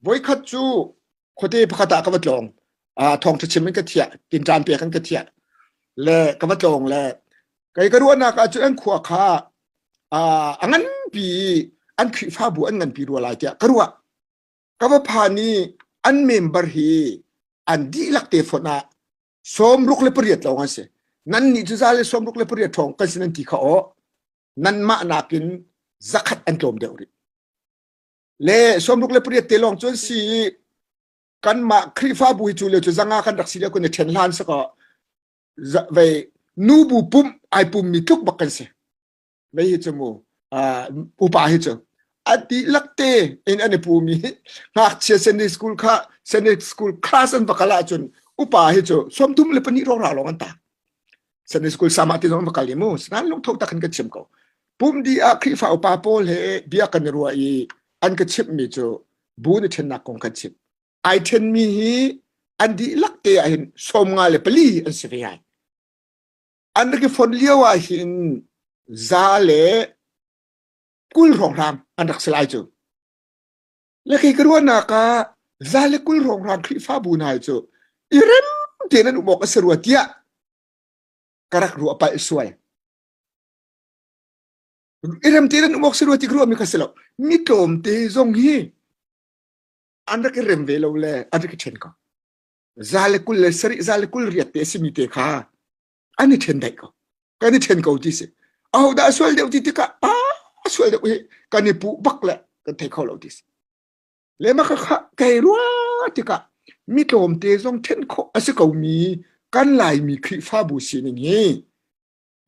Voikhat cu khuate pakhat ah ka va tlawng. Thawngṭha chim in ka thiah, tinṭan pek in ka thiah. Le ka va tlawng le kei ka ruahnak ah cun an khua kha a nganpi an Khrihfabu an nganpi rua lai tiah ka ruah. Ka va phan i an member hi an dihlak te fonh ah 68 lawng an si. Nan nih cu za le 68 ṭhawng kan si nan ti kha aw. Nanmah nakin zakhat an tlawm deuh rih. Le 68 te lawng cun si i kanmah Khrihfabu hi cu lio cu zanga kan rak si lio kan i ṭhen hlan sakaw vei nubu pumh ai pummi tluk bak kan si. Vei hi cu mu upa hi cu a dihlak te in an i pumi ngakchia Sunday school kha Sunday school class an va kal ahcun upa hi cu 34 rawng ra lawng an ta. Sunday school sama ti zong va kal i mu sinan lungtho tak in ka chim ko. Pum di ah Khrihfa upa pawl he bia kan i ruah i an ka chimhmi cu bu ni ṭhennak kong kan chim. Ai ṭhenmi hi an dihlak te ah hin 54 an si ve ai. An rak i fon lio ah hin 120 hrawnghrang an rak si lai cu. Le khi ka ruahnak ah 120 hrawnghrang Khrihfabu hna cu i rem tein an um awk a si rua tiah ka rak ruah palh sual. I rem tein an um awk si rua ti ka ruahmi kha si lo. Mi tlawmte zong hi an rak i rem ve lo le an rak i ṭhen ko. 127, 128 te a simi te kha an i ṭhen daih ko. Kan i ṭhen ko ti si. Ahodah a sual deuh ti tikah pa a sual deuh hi kan i puh bak le kan thei kho lo ti si. Le mah kha kai rua tikah mi tlawmte zong ṭhen khawh a si komi kan Laimi Khrihfabu sining hi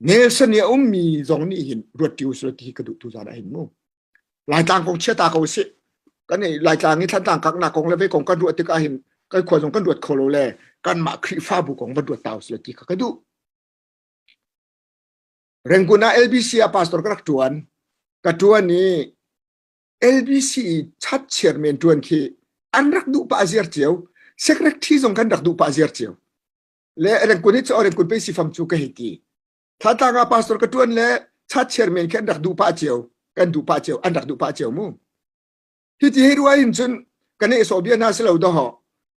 Nelson i a ummi zong nih hin ruat ti usila ti hi ka duh tu zan ah hin mu. Laitlang kong chia ta ko sih. Kan i Laitlang i Thlantlang kaknak kong le ve kong kan ruah tikah hin kan khua zong kan ruat kho lo le kanmah Khrihfabu kong van ruat ta usila ti kha ka duh. Rangoon ah LBC ah pastor ka rak ṭuan. Ka ṭuan i LBC i chat chairman ṭuan khi an rak duh pah ziar cio. Secretary zong kan rak duh pah ziar cio. Le Rangoon hi cu Rangoon pe si fam cu ka hei ti. Thlatlang ah pastor ka ṭuan le chat chairman khi an rak duh pah cio. Kan duh pah cio. An rak duh pah cio mu. Hi ti hei ruah in cun kan i sawh bia hna si lo dawh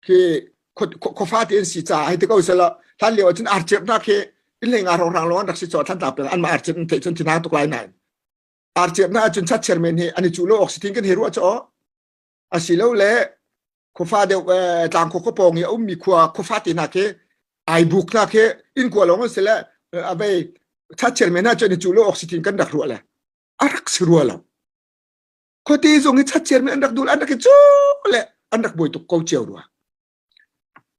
khi khuafa te an si caah hei ti ko sela hlan lio ahcun arcirhnak khi inn nga hrawnghrang lawng an rak si caw Thantlang peng anmah arcirh an theih cun thinhang tuk lai nain arcirhnak ahcun chat chairman hi an i cuh lo awk si tin kan hei ruah caw asilo le khuafa deuh tlang khua pawng i a ummi khua khuafa te hna khi ai buk hna khi inn kua lawng an si le avei chat chairman hna cu an i cuh lo awk si tin kan rak ruah le a rak si rua lo khuate zong hi chat chairman an rak dul an rak i cu le an rak buai tuk ko cio rua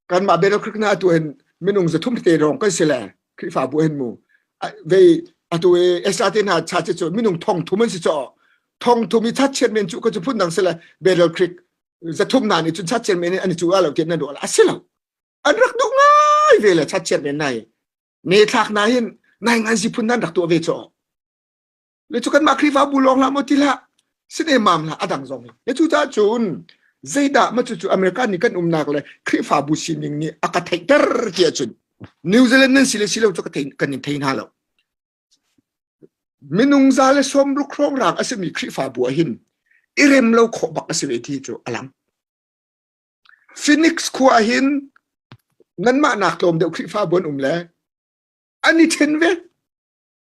kanmah Battle Creek na atu hin minung 300 te rong kan si le Khrihfabu hin mu vei atu i SRT hna cha cu minung 3,000 an si cho 3,000 i chat chairman cu ka cu phun dang si le Battle Creek 300 na nih cun chat chairman an i cu lo tian nan ruah a si lo an rak duh ngai ve le chat chairman nai ne thlak na hin nai ngan si phun nan rak tuah ve cho Le cu kanmah Khrihfabu lawng hlah maw ti hlah sine mam hlah a dang zong hi. Le cucaah cun zeidah ma cucu America nih kan umnak le Khrihfabu sining nih a ka theihter ti ahcun New Zealand nan si le si lo cu ka thei kan in thei hna lo. Minung 160 hrawng a simi Khrihfabu ah hin i rem lo khawh bak a si ve ti cu a lang. Phoenix khua ah hin nanmah nak tlawm deuh Khrihfabu an um le an i ṭhen ve.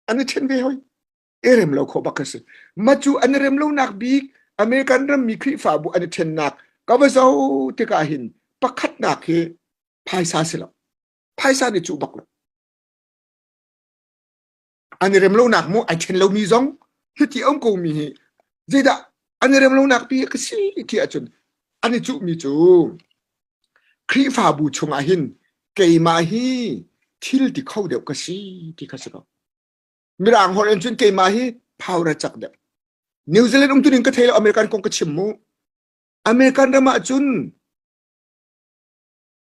An i ṭhen ve hoi. I rem lo khawh bak a si. Ma cu an i rem lonak bik American rammi Khrihfabu an i ṭhennak ka va zoh tikah hin pakhatnak hi phaisa si lo. Phaisa nih cuh bak lo. An i rem lonak mu ai ṭhen lomi zong hiti a um komi hi zeidah an i rem lonak pi ka si ti ahcun an i cuhmi cu Khrihfabu chungah hin keimah hi thil ti kho deuh ka si ti kha si ko. Mirang holh in cun keimah hi power a cak deuh. New Zealand um tuning ka thei lo American kong ka chim mu. American ram ah cun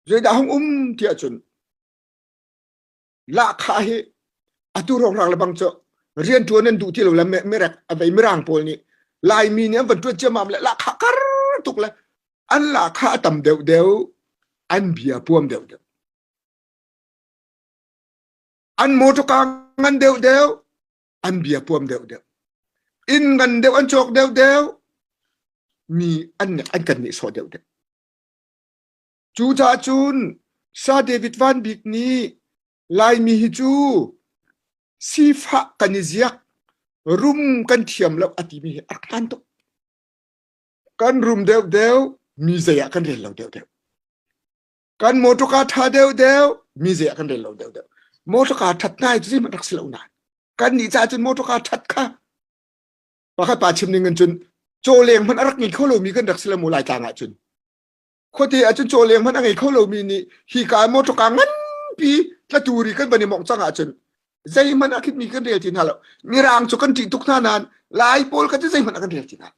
zeidah hung um ti ahcun lahkhah hi atu rongrang le bang cu rianṭuan an duh ti lo le mirek a vei mirang pawl nih Laimi nih an van ṭuan ciammam le lahkhah kar tuk le an lahkhah a tam deuh deuh an bia puam deuh deuh an motorka ngan deuh deuh an bia puam deuh deuh inn ngan deuh an cawk deuh deuh. Mi an an kan nehsawh deuh deuh. Cucaah cun Sa David Van Bik nih Laimi hi cu sifah kan i ziak, rum kan thiam lo a timi hi a rak hmaan tuk. Kan rum deuhdeuh, mi zei ah kan rel lo deuhdeuh. Kan motorka ṭha deuhdeuh, mi zei ah kan rel lo deuhdeuh. Motorka ṭhat ngai cu zeihmanh rak si lo nain kan nih caah cun motorka ṭhat kha pakhat pa chim ning in cun cawleng hmanh a rak ngei kho lomi kan rak si lo mu Laitlang ah cun. Khuate ah cun cawleng hmanh a ngei kho lomi nih hi ka motorka nganpi tlaturi kan van i mongh cang ahcun zeihmanh a khitmi kan rel ti hna lo. Mirang cu kan ṭih tuk hna nain Lai pawl kha cu zeihmanh a kan rel ti hna.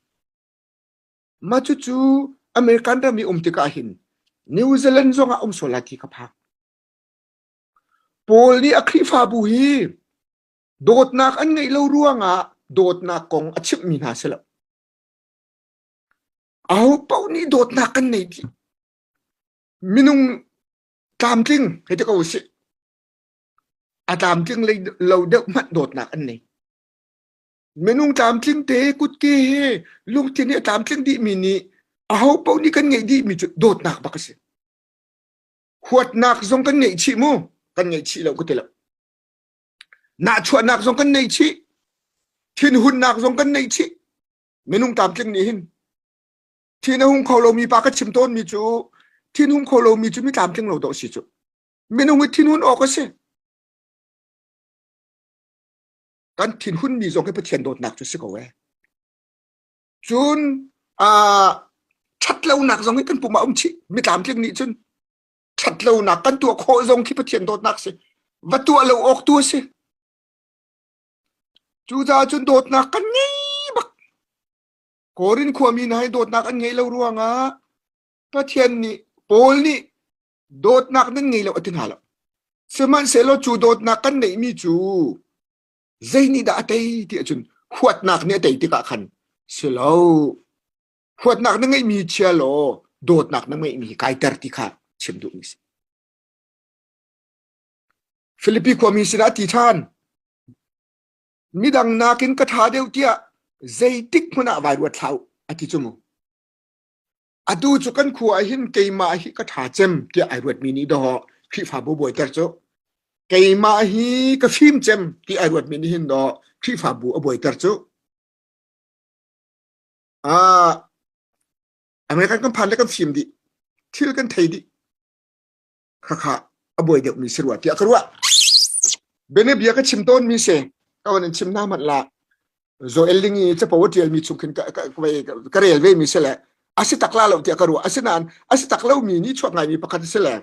Mah cucu American ram i um tikah hin New Zealand zong ah um sual lai ti ka phang. Paul nih a Khrihfabu hi dawtnak an ngeih lo ruangah dawtnak kong a chimhmi hna si lo. Aho paoh nih dawtnak kan nei dih. Minung tlamtling hei ti ko usih. A tlamtling lo deuh hmanh dawtnak an nei. Minung tlamtling te kutke he lungthin he a tlamtling dihmi nih aho paoh nih kan ngeih dihmi cu dawtnak bak a si. Huatnak zong kan ngeih chih mu. Kan ngeih chih lo ka ti lo. Nahchuahnak zong kan neih chih. Thinhunnak zong kan neih chih. Minung tlamtling nih hin thin a hung kho lomi pa ka chim tawnmi cu thin hung kho lomi cu mi tlamtling lo dawh si cu. Minung hi thinhun awk a si. Kan thinhunmi zong hi Pathian dawtnak cu si ko ee. Cun aa ṭhatlonak zong hi kan pum ah um chih. Mi tlamtling nih cun ṭhatlonak kan tuah khawh zong khi Pathian dawtnak si. Va tuah lo awk tu a si. Cucaah cun dawtnak kan ngei bak. Korin khuami hna hi dawtnak an ngeih lo ruangah Pathian nih Paul nih dawtnak nan ngei lo a ti hna lo. Sihmanhsehlaw cu dawtnak kan neihmi cu zei nih dah a tei ti ahcun huatnak nih a tei tikah khan si lo. Huatnak na ngeihmi chia law dawtnak na ngeihmi hi kaiter ti kha chim duhmi si. Filipi khuami sinah a ti ṭhan. Midang nakin ka ṭha deuh tiah zeitik hmanh ah vai ruat hlah u, a ti cu mu. Atu cu kan khua ah hin keimah hi ka ṭha cem tiah ai ruatmi nih dawh Khrihfabu buaiter cu. Keimah hi ka fim cem ti ai ruatmi nih hin dawh Khrihfabu a buaiter cu. Ah, American kan phan le kan fim dih. Thil kan thei dih. Khakha a buai deuhmi si rua tiah ka ruah. Bianabia ka chim tawnmi si ka van in chim hna hmanh la Joel Ling i capo a ṭialmi chung khin ka, ka, ka rel ve mi si le a si tak la lo tiah ka ruah. Asinain a si tak lomi nih chuak ngaimi pakhat a si le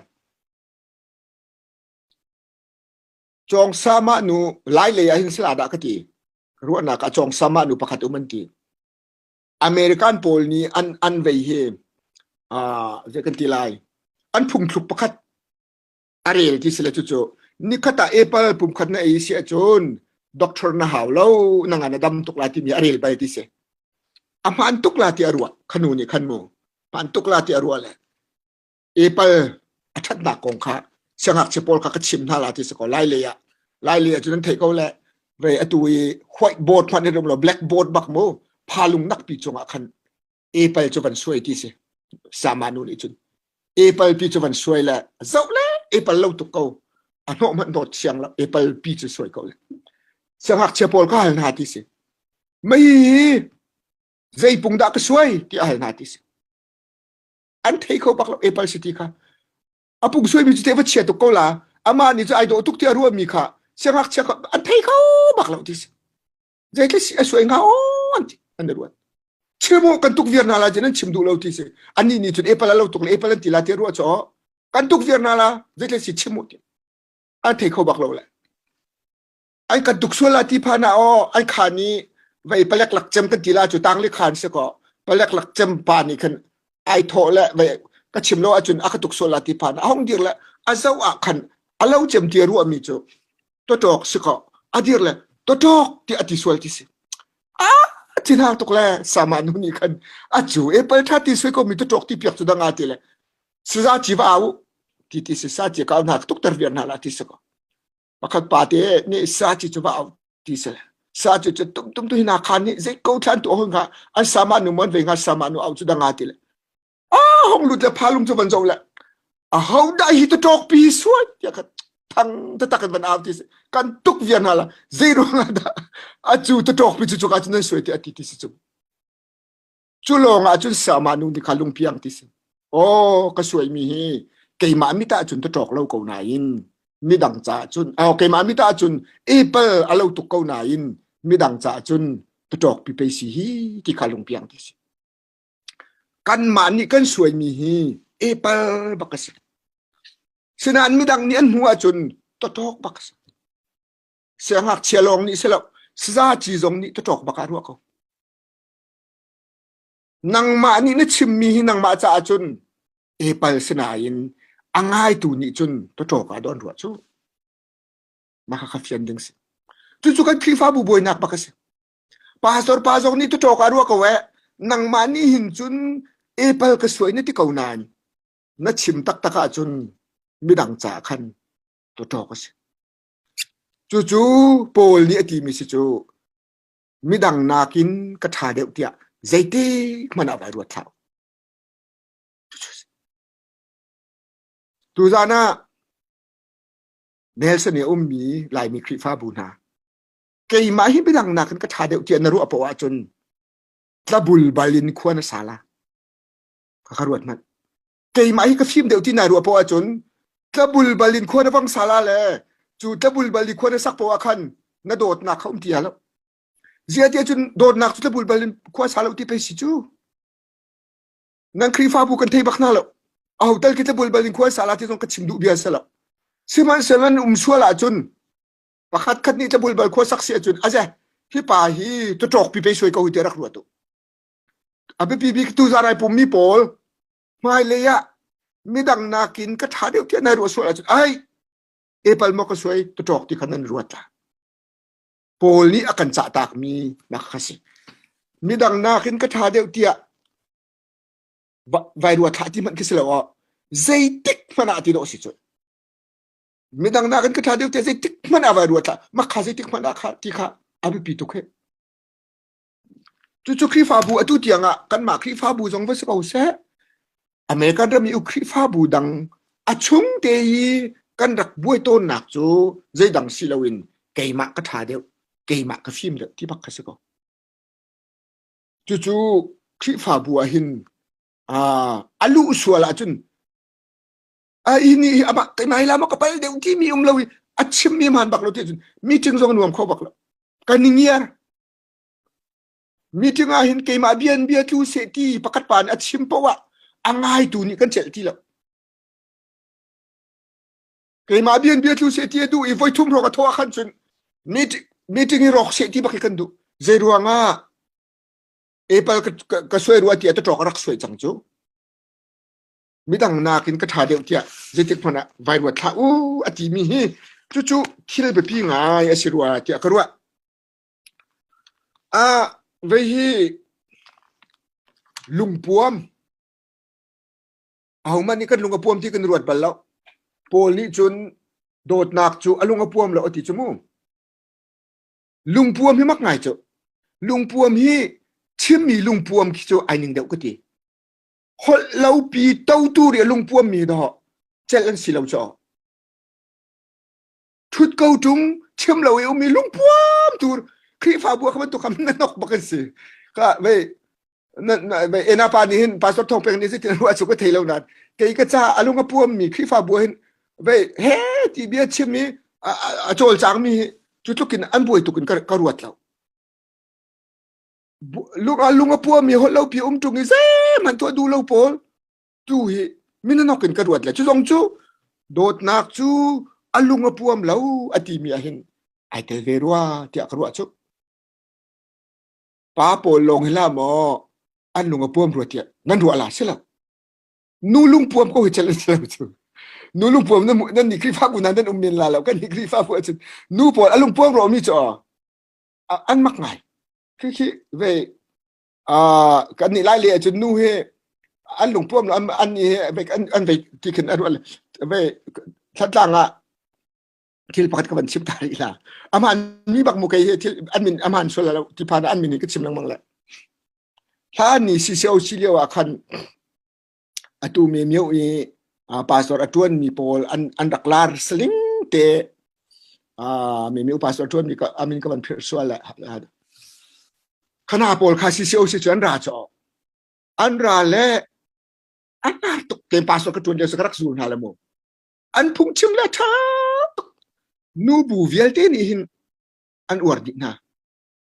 Cawng sama nu lai lei ah hin sila dah ka ti. Ruahnak ah cawng sama nu pakhat um an ti. American pawl nih an an vei hi uh, zei kan ti lai an phungthluk pakhat a rel ti si le cucu nikhat ah apple pumkhat na ei si ahcun doctor na hau lo na ngan a dam tuk lai timi a rel bal ti si a hmaan tuk la ti a ruah khanu nih khan mu hmaan tuk la ti a ruah le Apple a ṭhatnak kong kha siangngakchia pawl kha ka chim hna la ti si ko lai lei ah lai lei ah cun an theih ko le vei atu i whiteboard hmanh in um lo blackboard bak mu phalung nakpi cungah khan apple cu van suai ti si sama nu nih cun apple pi cu van suai le zoh le apple lo tuk ko a hnawh hmanh dawt siang lo apple pi cu suai ko le siangngakchia pawl ka hal hna ti si mei zei pung dah ka suai ti a hal hna ti si an thei kho bak lo apple city kha a pung suai mi cu te va chia tuk ko la amah nih cu ai dawh tuk ti a ruah mi kha siangngakchia kha an thei kho bak lo ti si zeitluk si a suai hnga aw an ti an ruat chim kan tuk viar hna la cun an chim duh lo ti si annih nih cun apple a lo tuk le apple an ti la ti ruah chaw kan tuk viar hna la zeitluk si chim u ti an thei kho bak lo le An kan tuk sual la ti phan ah aw an khan i vei palek lak cem kan ti la cu tang li khan si ko palek lak cem pa nih khan ai thawh le vei ka chim lo ahcun a ka tuk sual la ti phan a hong dir le a zoh ah khan a lo cem ti a ruah mi cu tawtawk si ko a dir le tawtawk ti a ti sual ti si a thinhang tuk le sama nu nih khan a cu apple tha ti sui ko mi tawtawk ti piak cu danga ti le siza ci va au ti ti si sa ci ka hna tuk ter viar hna la ti si ko pakhat pa te nih sa ci cu va au ti si. Sa cu cu tum tum tu hina khan nih zei ko thlan tu hong kha an sama nu mon ve nga sama nu au cu danga ti le a hong lut le phalung cu van zo le a ho dah hi tu ṭawk pi suai tiah kha thang taktak in van au ti si kan tuk viar hna la zei ruang ah dah a cu tu ṭawk pi cu cuka cu nan suai ti a ti ti si cu cu lawng ah cun sama nu nih kha lungpiang ti si aw ka suai mi hi keimah mit ah cun tu ṭawk lo ko nain midang caah cun aw keimah mit ah cun apple a lo tuk ko nain midang caah cun tu ṭawk pi pei si hi ti kha lungpiang ti si Kanmah nih kan suaimi hi apple bak a si. Sinain midang nih an hmuh ahcun tawtawk bak a si. Siangngakchia lawng nih si lo, sazaci zong nih tawtawk bak ah ruah ko. Nangmah nih na chimmi hi nangmah caah cun apple sinain a ngaitu nih cun tawtawk ah dawn ruah cu. Mah kha fian ding si. Cucu kan Khrihfabu buainak bak a si. Pastor pa zong nih tuṭawk ah ruah ko eh. Nangmah nih hin cun apple ka suai na ti ko nain na chim taktak ahcun midang caah khan tuṭawk a si. Cucu Paul nih a timi si cu midang nakin ka ṭha deuh tiah zeitik hmanh ah vai ruat hlah. Tuzaan ah Nelson i a ummi Laimi Khrihfabu hna keimah hi midang nakin ka ṭha deuh tiah na ruah poah ahcun tlabulbal in khua na sa la. Ka ka ruat hmanh. Keimah hi ka fim deuh ti nai ruah poah ahcun tlabulbal in khua na vang sala le cu tlabulbal i khua na sak poah khan na dawtnak kha um ti lo. Zia ti ahcun dawtnak cu tlabulbal in khua sa lo ti pei si cu. Nan Khrihfabu kan thei bak hna lo. Aho tal ki tlabulbal in khua sa la ti zong ka chim duh bia se lo. Sihmanhsehlaw nan um sual ahcun pakhat khat nih tlabulbal khua sak si ahcun aze hi pa hi tuṭawk pi pe suai ko hi ti rak ruat u a biapi bik tu zarai pummi pawl hmailei ah midang nakin ka ṭha deuh tiah nai ruah sual ahcun ai apple maw ka suai tuṭawk ti kha nan ruat la Paul nih a kan cah takmi nak kha si midang nakin ka ṭha deuh tiah vai ruat thlah ti hmanh khi si lo ah zeitik hmanh ah ti dawh si cu midang nakin ka ṭha deuh tiah zeitik hmanh ah vai ruat hlah mah kha zeitik hmanh ah kha ti kha a biapi tuk he cucu Khrihfabu atu tiang ah kanmah Khrihfabu zong va si ko seh American ram i Khrihfabu dang a chung te i kan rak buai tawnnak cu zeidang si loin keimah ka ṭha deuh keimah ka fim deuh ti bak kha si ko cucu Khrihfabu ah hin a luh sual ahcun a hi ni hi amah keimah hi la maw ka pal deuh timi um lo i a chimmi hmaan bak lo ti cun meeting zong nuam kho bak lo kan i ngiar meeting ah hin keimah bian bia tlu seh ti pakhat pa nih a chim poah ah a ngaitu nih kan celh ti lo keimah bian bia tlu seh ti a duh i voi thum hrawng a thawh ah khan cun meeting meeting i rawk seh ti bak hi kan duh zei ruangah apple ka, ka, ka suai rua ti a ta ṭawk a rak suai cang cu midang nakin ka ṭha deuh tiah zeitik hmanh ah vai ruat hlah u a timi hi cucu thil biapi ngai a si rua tiah ka ruah. Ah, vei hi lungpuam ahohmanh nih kan lung a puam ti kan ruat bal lo. Paul nih cun dawtnak cu a lung a puam lo a ti cu mu. Lungpuam hi mak ngai cu. Lungpuam hi chimmi lungpuam khi cu ai ning deuh ka ti. Holh lopi totu ri a lungpuam mi dawh celh an si lo caw. Thut ko tung chim lo i umi lungpuam tur Khrihfabu kha bantuk kha na nok bak an si. Ka vei na na ena pa nih hin pastor thong peng nih zeitin ruah cu ka thei lo nain kei ka ca a lung a puam mi Khrihfabu hin vei he ti bia chim i a cawlcang mi hi cu tluk in an buai tuk in ka ruat lo. Lung a lung a puami holh lo pi um ṭung i zeihmanh tuah duh lo pawl tu hi minanok in ka ruat le cu zong cu dawtnak cu a lung a puam lo a timi ah hin ai tel ve rua tiah ka ruah cu pa pawl lawng hi la maw an lung a puam rua tiah nan ruah la si lo nu lung puam ko hi chel si lo cu nu lung puam nan nan nih Khrihfabu nan nan um men la lo kan nih Khrihfabu ahcun nu pawl a lung puam ro mi cu an mak ngai khi khi ve kan nih lai le ahcun nu hi an lungpuam an an an an ve ti khin an ruah ve thlatlang ah. Thil pakhat ka van chim ta rih la. Aman mi bak mu kei hi thil an min aman sual lo ti phan an min hi ka chim lengmang le. Hlan ni CCOC lio ah khan atu mi mio i pastor a tuan mi pawl an an rak lar saling te mi mi pastor tuan mi ka amin ka van phirh sual le khana pawl kha CCOC cu an ra cho an ra le an lar tuk ke pastor ka tuan lio ka rak zul hna le mu an phungchim le ṭha tuk nubu vialte nih hin an uar dih hna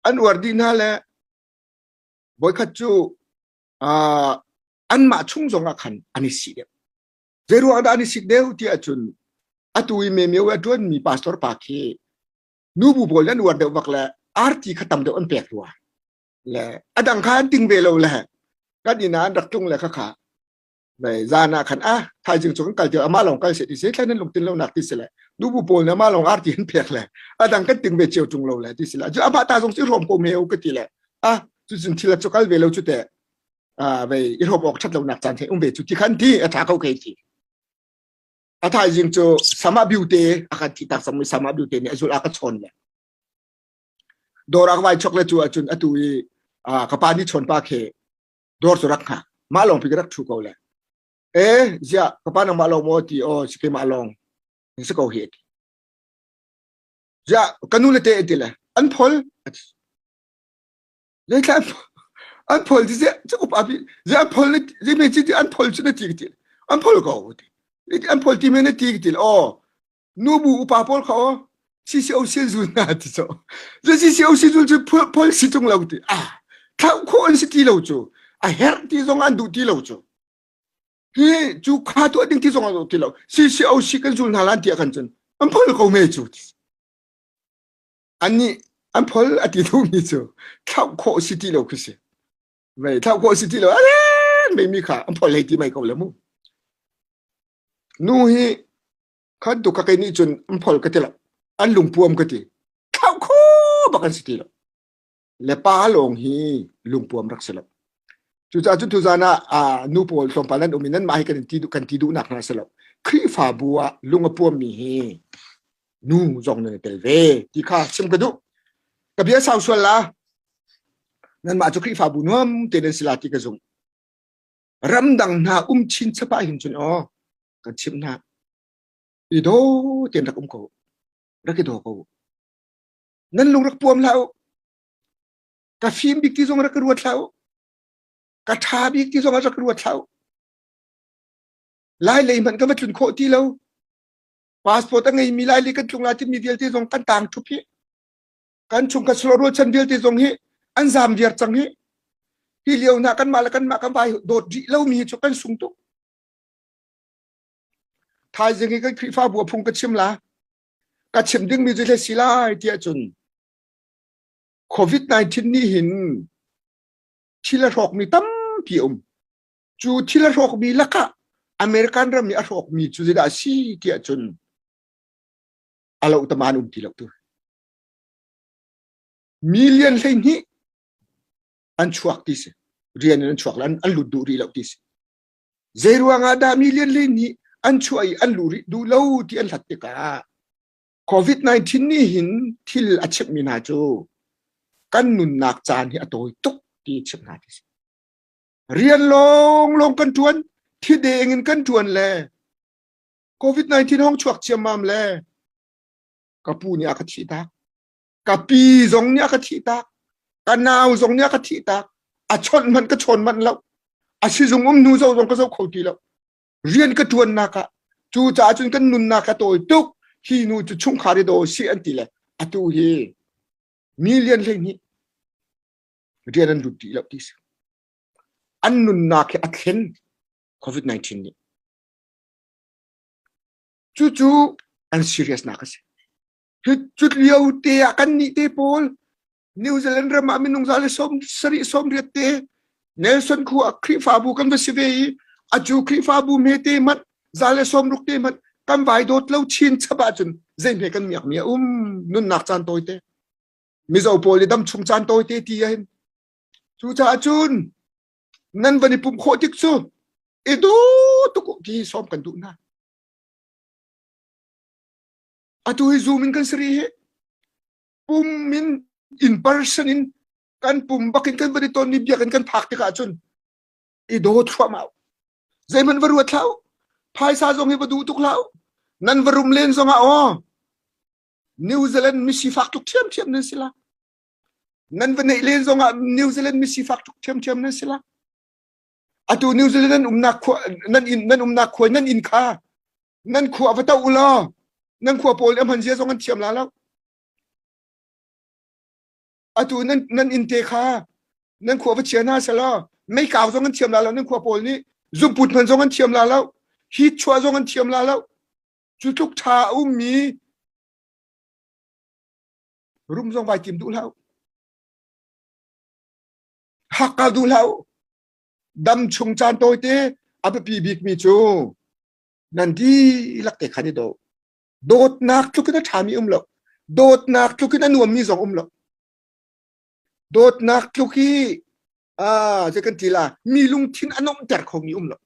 an uar dih hna le voikhat cu uh, anmah chung zong ah khan an i sik deuh zei ruang dah an i sik deuh ti ahcun atu i memio a ṭuan mi pastor pa khi nubu pawl an uar deuh bak le arti kha tam deuh an pek rua le adang kha an ting ve lo le kan inn ah an rak tlung le kha kha Mei zan ah khan ah thaizing cu kan kal ti amah lawng kal se ti se thlan nan lungtin lo nak ti se le nubu pawl ne amah lawng arti an pek le adang kan ting ve cio tung lo le ti se le cu amah ta zong si rom ko me ka ti le ah cu cun thil cu kal ve lo cu te ah vei i rom ok that lo nak caan the um ve cu ti khan ti a tha ko ke ti a thaizing cu sama biute a kan ti tak sam sama biute nih azul a ka chon le dawr a vai chok le cu ahcun atu i ka pa ni chon pa khe dawr cu rak hngak mah lawng pi ka rak thu ko le e ziah ka pa nangmah lawng maw ti aw si keimah lawng si ko hi ti ziah ka nu le te ti le an phol zeithla an phol ti ziah cu upa pi ziah an phol ne me chi ti an phol chu na ti ti an phol ko ti an phol ti me na ti ti aw nubu upa pawl kha aw CCO zul hna ti so ze CCO zul cu phol si tung lo ti ah thlauh khawh an si ti lo cu a herh ti zong an duh ti lo cu hi cu kha tuah ding ti zong an duh ti lo CCOC kan zul hna lan ti kan cun an phol ko me cu an nih an phol a ti duhmi cu thlauh khawh si ti lo khi si mei thlauh khawh si ti lo aren mei mi kha an phol hei ti mai ko le mu Nu hi khan tu ka kei nih cun an phol ka ti lo. An lungpuam ka ti. Thlauh kho bak an si ti lo. Le pa lawng hi lungpuam rak si lo. Cucaah cun tuzan ah nu pawl tlawmpal nan um i nanmah hi kan ti kan ti duhnak hna si lo. Khrihfabu ah lung a puammi hi nu zong nan i tel ve ti kha chim ka duh. Ka bia sau sual la. Nanmah cu Khrihfabu nuam te nan si la ti ka zumh. Ramdang hna um chin chap ah hin cun aw kan chimh hna i daw tein rak um ko rak i daw ko nan lung rak puam hlah u ka fim bik ti zong rak ka ruat hlah u ka ṭha bik ti zong rak ka ruat hlah u lai lei hmanh ka va tlun khawh ti lo passport a ngeimi lai lei kan tlung lai timi vialte zong kan tang ṭhup hi kan chungkhat silo rualchan vialte zong hi an zam viar cang hi hi lio hna kanmah le kanmah kan vai dawt rih lomi hi cu kan sung tuk thaizing hi kan Khrihfabu a phung ka chim la ka chim dingmi cu hle si lai tiah cun COVID-19 nih hin thil a hrawkmi tampi a um cu thil a hrawkmi lakah American ram i a hrawkmi cu zeidah a si tiah cun a lo taman um ti lo tu Million 12 an chuak ti si. Rian in an chuak an, an lut duh rih lo ti si. Zei ruangah dah million 12 an chuah i an luh rih duh lo ti an hlat tikah COVID-19 nih hin thil a chimhmi hna cu kan nunnak caan hi a tawi tuk ti a chimh hna ti si. Rian lawng lawng kan ṭuan, thi deng in kan ṭuan le COVID-19 hong chuak ciammam le ka pu nih a ka thih tak ka pi zong nih a ka thih tak ka nau zong nih a ka thih tak a chawnh hmanh ka chawn manh lo a sizung um hnu zo zong ka zo kho ti lo rian ka ṭuannak ah cu caah cun kan nunnak a tawi tuk hi nu cu chungkhar i daw si an ti le atu hi million 12 rian an lut dih lo ti si an nunnak hi a thlen covid-19 nih Cucu an serious nak a si. Cu lio te ah kan nih te pawl New Zealand ram ah minung za le sawm sarih sawm riat te Nelson khu ah Khrihfabu kan va si ve i acu Khrihfabu me te hmanh za le sawm ruk te hmanh kan vai dawt lo chin chap ahcun zei hme kan miak mi a um nunnak caan tawi te Mizo pawl i dam chung caan tawi te ti ahhin cucaah cun nan van i pumh khawh tik cu i duh tuk ti sawm kan duh hna. Atu hi Zoom in kan si rih hi. Pum in in person in kan pum bak in kan van i ton ni biakinn kan phak tikah cun i daw thluahmah. Zeihmanh va ruat hlah u. Phaisa zong hi va duh tuk hlah u. Nan va rum len zongah aw New Zealand mi sifak tuk ṭhiamṭhiam nan si la. Nan va neih len zongah New Zealand mi sifak tuk ṭhiamṭhiam nan si la. Atu New Zealand nan umnak khua nan inn nan umnak khua nan inn kha nan khua va toh u law nan khua pawl nih a hman zia zong an thiam la lo. Atu nan nan inn te kha nan khua va chia hna selaw meikau zong an thiam la lo nan khua pawl nih zuput hman zong an thiam la lo hit chuah zong an thiam la lo cu tluk ṭha a ummi rum zong vai tim duh hlah hakkau duh hlah dam chung caan tawite a biapi bikmi cu nan dihlak te khan i daw dawtnak tluk in a ṭhami um lo dawtnak tluk in a nuammi zong um lo dawtnak tluk hi ah zei kan ti la mi lungthin a nuamhter khomi um lo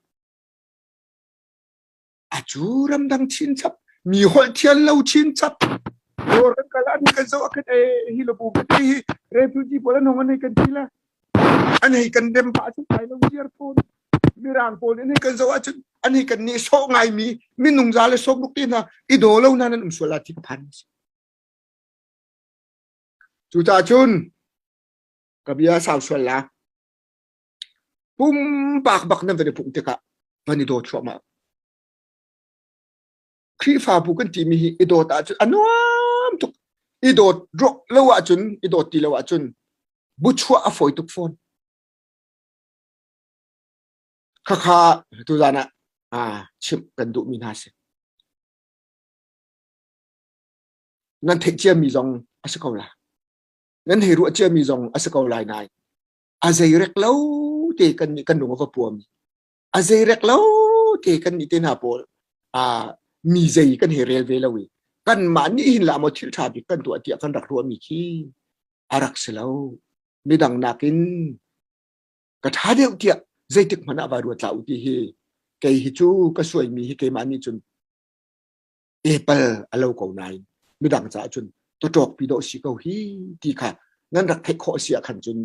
a cu ramdang chinchap mi holh thian lo chinchap dawr kan kal an kan zoh kan e hi lo bu te hi refugee pawl an hong an hei kan ti la an hei kan rem pah cu kai lo ziar fawn mirang pawl an hei kan zoh ahcun an hei kan nih sawh ngai mi minung za le sawm ruk te hna i daw lo na nan um sual la ti ka phan cucaah cun ka bia sau sual la pumpak bak nan van i pumh tikah van i daw thluahmah. Khrihfabu kan timi hi i dawt ahcun a nuam tuk. I dawt lo ahcun, i dawt ti lo ahcun buchuah a fawi tuk fawn. Khakha tuzan ah ah chimh kan duhmi hna si. Nan theih ciami zong a si ko la. Nan hei ruah ciami zong a si ko lai nain a zeirek lo te kan nih kan lung a va puam a zeirek lo te kan nih te hna pawl a mi zei kan hei rel ve lo i kanmah nih hin la maw thil ṭha bik kan tuah tiah kan rak ruahmi khi a rak si lo midang nakin ka ṭha deuh tiah zeitik hmanh ah vai ruat hlah u ti hi kei hi cu ka suaimi hi keimah nih cun epal a lo ko nain midang caah cun tawṭawk pi dawh si ko hi ti kha nan rak theih khawh si ah khan cun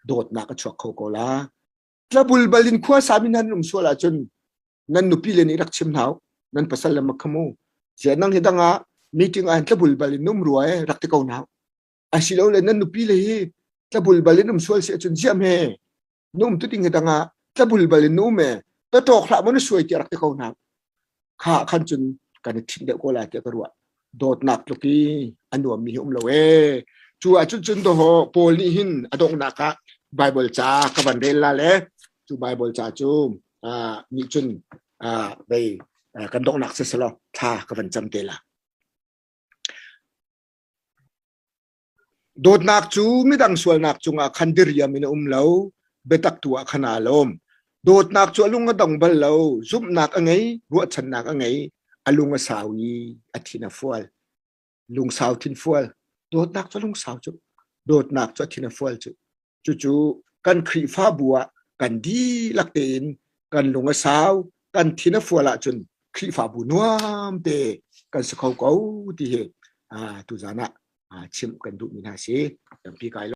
dawtnak a chuak kho ko la tlabul bal in khua sami nan um sual ahcun nan nupi le nih rak chim hna nan pasal le makhamu zia nang hi dang ah meeting ah tlabul bal in um rua e rak ti ko na asilo le nan nupi le hi tlabul bal in um sual si ahcun ziam he na um tu ding hi dangah tlabul bal in na um e tatawk hlah maw na suai tiah rak ti ko hna kha khan cun kan i thinh deuh ko lai tiah ka ruah dawtnak tluk i a nuammi hi um lo e cu ah cun cun doho Paul nih hin a donghnak ah Bible ca ka van rel la le cu Bible ca cu nih cun vei kan donghnak si selaw thla ka van cam te la Dawtnak cu midang sualnak cungah khan diriam in a um lo, biatak tu ah khan aa lawm. Dawtnak cu a lung a dong bal lo, zumhnak a ngei, ruahchannak a ngei, a lung a sau i a thin a fual. Lungsau thinfual. Dawtnak cu a lungsau cu. Dawtnak cu a thin a fual cu. Cucu kan Khrihfabu ah kan dihlak tein kan lung a sau, kan thin a fual ahcun Khrihfabu nuam te kan si kho ko ti hi tuzan ah chimh kan duhmi hna si. Tampi kai lo.